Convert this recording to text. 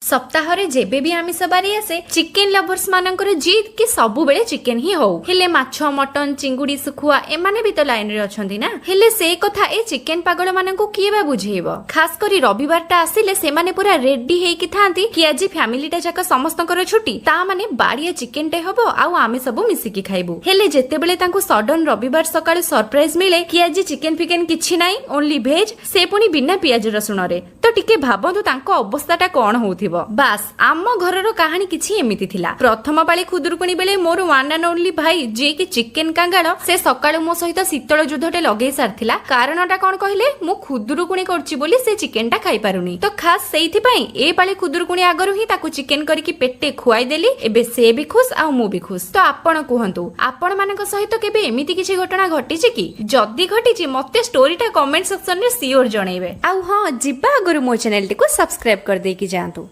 ସପ୍ତାହରେ ଯେବେ ବି ଆମିଷ ବାରି ଆସେ, ଚିକେନ ଲଭର୍ସ ମାନଙ୍କର ଜିଦ୍ କି ସବୁବେଳେ ଚିକେନ ହିଁ ହଉ। ହେଲେ ମାଛ, ମଟନ, ଚିଙ୍ଗୁଡି, ଶୁଖୁଆ ଏମାନେ ବି ତ ଲାଇନରେ ଅଛନ୍ତି ନା? ହେଲେ ସେ କଥା ଏ ଚିକେନ ପାଗଳ ମାନଙ୍କୁ କିଏ ବା ବୁଝେଇବ? ଖାସ କରି ରବିବାରଟା ଆସିଲେ ସେମାନେ ପୁରା ରେଡି ହେଇକି ଥାନ୍ତି କି ଆଜି ଫ୍ୟାମିଲିଟା ଯାକ ସମସ୍ତଙ୍କର ଛୁଟି, ତା ମାନେ ବାଡିଆ ଚିକେନଟେ ହବ ଆଉ ଆମେ ସବୁ ମିଶିକି ଖାଇବୁ। ହେଲେ ଯେତେବେଳେ ତାଙ୍କୁ ସଡନ ରବିବାର ସକାଳୁ ସରପ୍ରାଇଜ ମିଳେ କି ଆଜି ଚିକେନ ଫିକେନ କିଛି ନାହିଁ, ଓନ୍ଲି ଭେଜ, ସେ ପୁଣି ବିନା ପିଆଜ ରସୁଣରେ, ତ ଟିକେ ଭାବନ୍ତୁ ତାଙ୍କ ଅବସ୍ଥାଟା କଣ ହଉଥିବ। ବାସ୍, ଆମ ଘରର କାହାଣୀ କିଛି ଏମିତି ଥିଲା। ପ୍ରଥମ ପାଳି ଖୁଦୁରୁକୁଣୀ ବେଳେ ମୋର ୱାନ୍ ଆଣ୍ଡ ଓନ୍ଲି ଭାଇ, ଯିଏକି ଚିକେନ କାଙ୍ଗାଳ, ସେ ସକାଳୁ ମୋ ସହିତ ଶୀତଳ ଯୁଦ୍ଧଟେ ଲଗେଇ ସାରିଥିଲା। କାରଣଟା କଣ କହିଲେ, ମୁଁ ଖୁଦୁରୁକୁଣୀ କରୁଛି ବୋଲି ସେ ଚିକେନଟା ଖାଇପାରୁନି। ତ ଖାସ୍ ସେଇଥିପାଇଁ ଏ ପାଳି ଖୁଦୁରୁକୁଣୀ ଆଗରୁ ହିଁ ତାକୁ ଚିକେନ କରିକି ପେଟେ ଖୁଆଇଦେଲି। ଏବେ ସେ ବି ଖୁସ୍ ଆଉ ମୁଁ ବି ଖୁସ୍। ତ ଆପଣ କୁହନ୍ତୁ, ଆପଣ ମାନଙ୍କ ସହିତ କେବେ ଏମିତି କିଛି ଘଟଣା ଘଟିଛି କି? ଯଦି ଘଟିଛି, ମତେ ଷ୍ଟୋରିଟା କମେଣ୍ଟ ସେକ୍ସନରେ ସିଓର ଜଣେଇବେ। ଆଉ ହଁ, ଯିବା ଆଗରୁ ମୋ ଚ୍ୟାନେଲଟିକୁ ସବସ୍କ୍ରାଇବ କରିଦେଇକି ଯାଆନ୍ତୁ।